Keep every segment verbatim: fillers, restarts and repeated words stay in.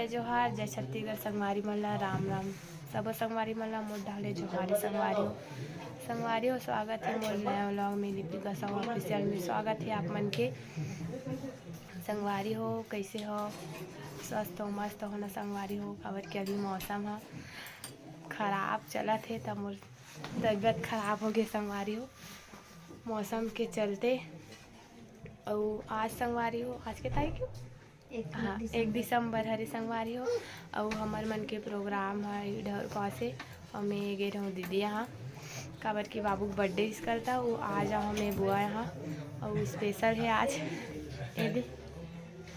जोहार, जय छत्तीसगढ़ संगवारी मन ला, राम राम। सबो संगवारी मन ला मोर डहर ले जोहार हे संगवारी हो। संगवारी हो, स्वागत हे मोर नया vlog में, लिपिका साहू official में। स्वागत हे आप मन के। संगवारी हो, कइसे हो? स्वस्थ हो, मस्त हो ना संगवारी हो? काबर कि अभी मौसम ह खराब चलत हे, त मोर तबीयत खराब हो गे संगवारी हो, मौसम के चलते। अउ आज संगवारी हो, आज के तारीख हे? एक हाँ, दिसंबर। एक दिसंबर हरे संगवारी हो, अउ हमर मन के program ह डहर पास हे, अउ मैं गे रहूँ दीदी यहाँ, काबर कि बाबू के birthday इस करता, वो आ जाओ मैं बुआ यहाँ, अउ special हे आज। ये दे,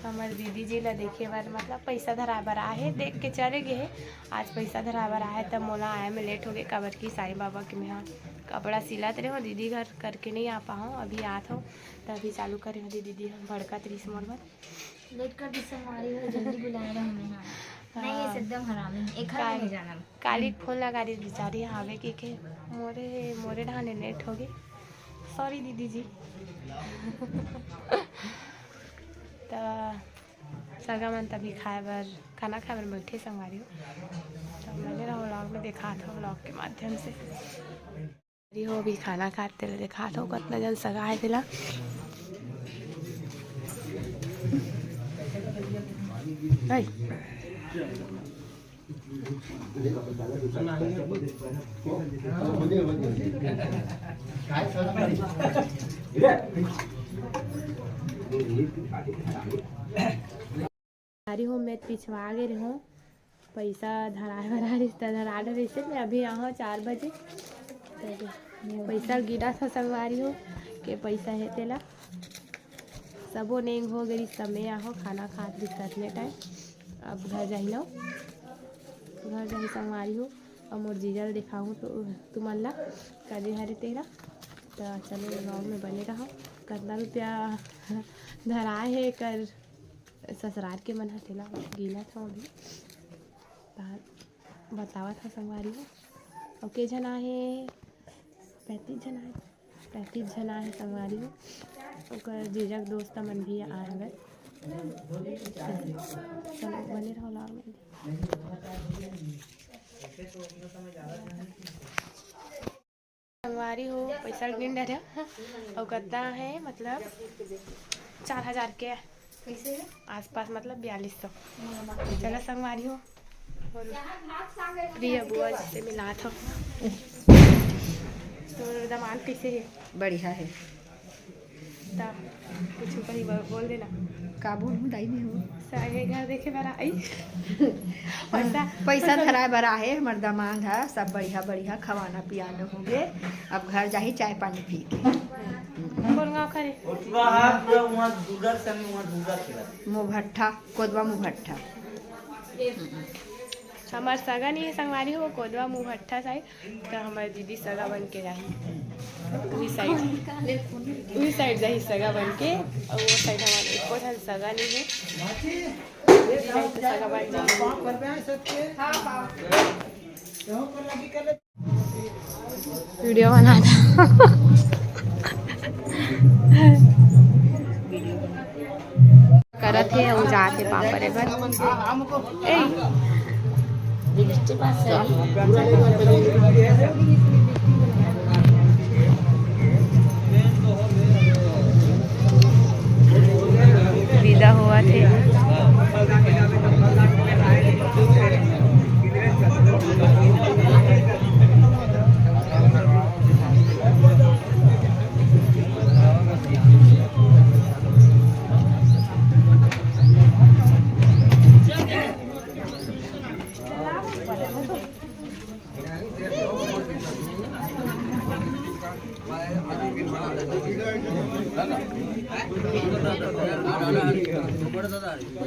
हमर दीदी जी ला देखे बर, मतलब पैसा धराए बर आए हे, देख के चले गे हे। आज पैसा धराए बर आए हे, त मोला आए में late हो गे, काबर कि साईं बाबा के मैं ह कपड़ा सिलत रहे हो, दीदी घर करके नहीं आ पाओ, अभी आत हो, त अभी चालू करे हो दीदी, हम भड़कत रहिस मोर बर। Late कर दी संगवारी हो, जल्दी बुलाए रहो मैं, हाँ। नहीं, ये हाँ। एकदम हरामी, एक काल-, नहीं जाना। काली phone लगा रही बेचारी, आवे के, के मोरे, मोरे ढाने late हो गई। Sorry दीदी जी। त सगा मन तभी खाए बर, खाना खाए बर बैठे संगवारी हो। त बने रहो vlog में, देखात हो vlog के माध्यम से। अरे हो, अभी खाना खात तेला देखात हो, कतना जन सगा हे तेला। हाय। अरे हो, मैं पिछवा गे रहे हो। पैसा धराए बर आ रहिस त धरा डरिस हे। मैं अभी आहूँ चार बजे। पैसा गिनत हो संगवारी हो, के पैसा हे तेला। सबो नेंग हो गे रहिस त मैं आहूँ खाना खात रहिस अतने time। अब घर जाही ना, घर जाही संगवारी हो। अब मोर जीजा ल देखाहूँ तो तुमन ला कदे हरे तेला। त चलो vlog में बने रहो। कतना रुपया धराए हे कर ससुरार के मन ह तेला गिनत हव अभी। तार बतावत हव संगवारी हो। अउ के झन आहे? पैंतीस झन आहे। पैंतीस झन आहे संगवारी हो। ओकर जीजा के दोस्त मन भी आए हवे। चलो बने रहो vlog में। संगवारी हो, पैसा गिन डरे। अउ कतना हे, मतलब चार हजार के आसपास, मतलब बयालीस सौ। चलो संगवारी हो, मोर प्रिय बुआ जी से मिलात हो। तोर दमांद कइसे हे? बढ़िया हे। त कुछ कहीं ब-, बोल देना। का बोलूं दाई, मैं हूँ। सारे घर देखे बर आई। पैसा, पैसा पैसा धराए बर आहे हमर दमांद ह, सब बढ़िया बढ़िया खवाना पियाना होगे। अब घर जाही चाय पानी पी के। कोन गाँव खरे? ओतवा हा पूरा वहाँ दुर्गा के संग वहाँ दुर्गा खेला। मुभट्ठा, कोदवा मुभट्ठा। हमर सगा नहीं हे संगवारी हो, कोदवा मुभट्ठा side। त हमर दीदी सगा बन के जाही, उही side, उही side जाही सगा बन के। अउ वो side हमर एको ठन सगा नइ हे, उही side तो सगा बन जाही। Video बना था। करत हे, अउ जात हे पापा रे बर। ए, विदा होवत हे।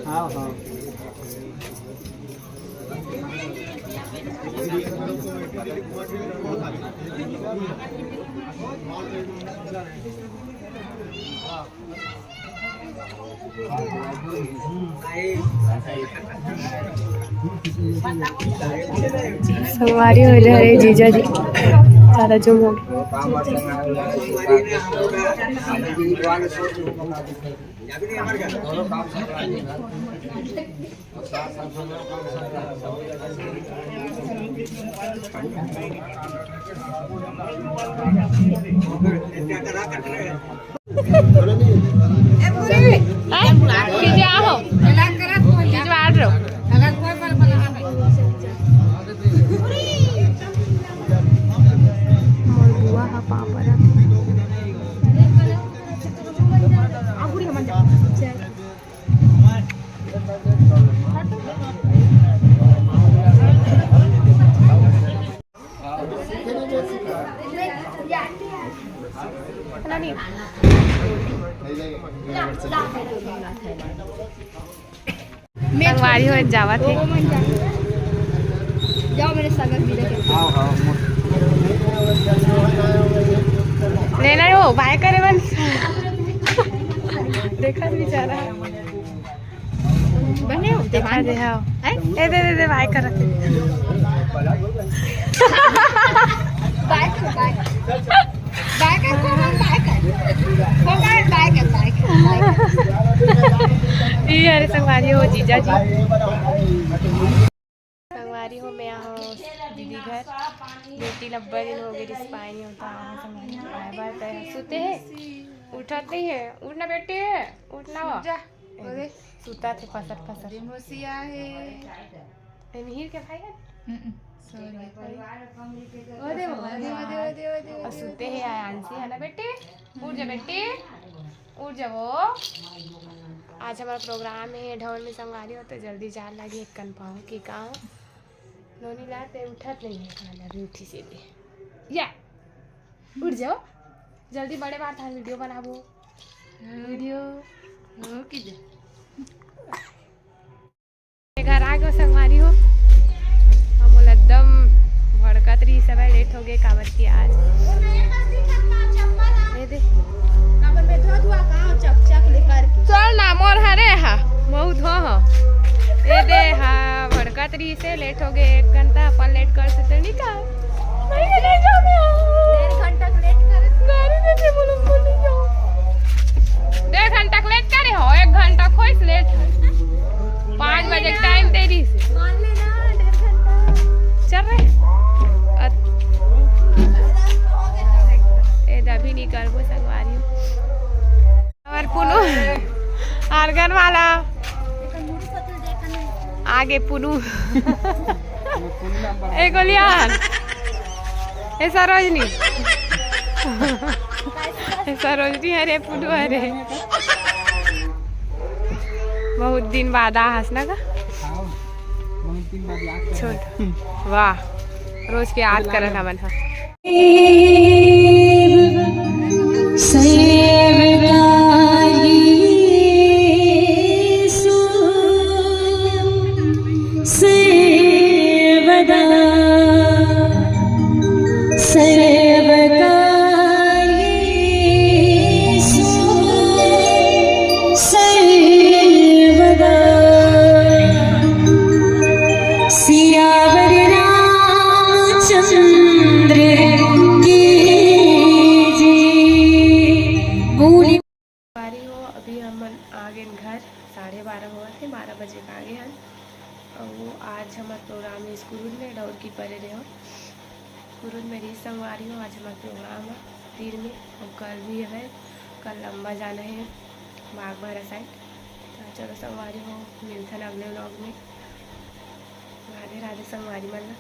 हाँ, हाँ। संगवारी हो, इधर है जीजा जी। सारा जो हो। हैं? खिंचवा रहे हो? मोर बुआ ह पापड़। संगवारी हो जावत हे। जाओ मेरे संग, मेरे के। लेना हो, बाय करे मन। देखा बेचारा। बने हो, देखा दे, हाँ। हैं? ए, दे, दे, दे, बाय कर रखे। बाय कर, बाय कर। बाय कर, कोमल, बाय कर। कोमल, बाय कर, बाय कर, बाय कर। ये अरे संगवारी हो, जीजा जी। संगवारी हो, मैं हो दीदी घर। बेटी लब्बा दिन हो गई, रिस्पाई नहीं होता है संगवारी। आए बार तय सुते है, उठत नहीं है। उठना बेटी, उठना हो। जा, बोले। सुता थे फसर फसर। दिमोसिया है। ए, मिहिर के भाई है? हम्म, sorry। ओ दे, ओ दे, ओ दे, ओ दे, ओ दे। और सुते है आयांशी, है ना बेटी? उठ जा बेटी, उठ जाओ। आज हमारा प्रोग्राम है ढोल में संगवारी हो, तो जल्दी जान लगी एक कन पाऊँ कि का हो। नोनी ला ते उठत नहीं है, खाना भी उठी से भी। या, उठ जाओ, जल्दी बड़े बात है, वीडियो बनाबो। वीडियो। हो की जा। घर आ गयो संगवारी हो। हम बोला एकदम भड़कत रही, सब लेट हो गए, काबर की आज ये दे। चल ना, मोर हरे हा, मऊ धो हो। ये दे हा, भड़कत रही से लेट हो गए, एक घंटा अपन लेट कर से तो निकाल। नहीं, नहीं जाओ। डेढ़ घंटा के लेट करे। गाड़ी में से बोलो, बोल नहीं जाओ। डेढ़ घंटा के लेट करे हो, एक घंटा खोइस लेट है। पाँच बजे टाइम दे रही से। मान लेना, डेढ़ घंटा। चल रे। अत-, ए, अभी निकलबो संगवारी। हमार पुनू, आर्गन वाला। आगे पुनू। ए गोलियान। ए सरोजनी। ए सरोजनी, अरे पुनू, अरे। बहुत दिन बाद आ हस ना का? छोड़। वाह, रोज के याद करन हमन ह। सियावर रामचंद्र की जय। बोली। संगवारी हो, अभी हमन आ गए घर, साढ़े बारह होवत हे, बारह बजे के आ गए हन। अउ आज हमर प्रोग्राम हे कुरुद में, डौर की परे रहे हो। कुरुद में रही संगवारी हो, आज हमर प्रोग्राम हे तीन में, अउ कल भी हवय, कल लंबा जाना हे बागबाहरा साइड। तो चलो संगवारी हो, मिलथन अगले व्लॉग में। राधे राधे संगवारी मन ला।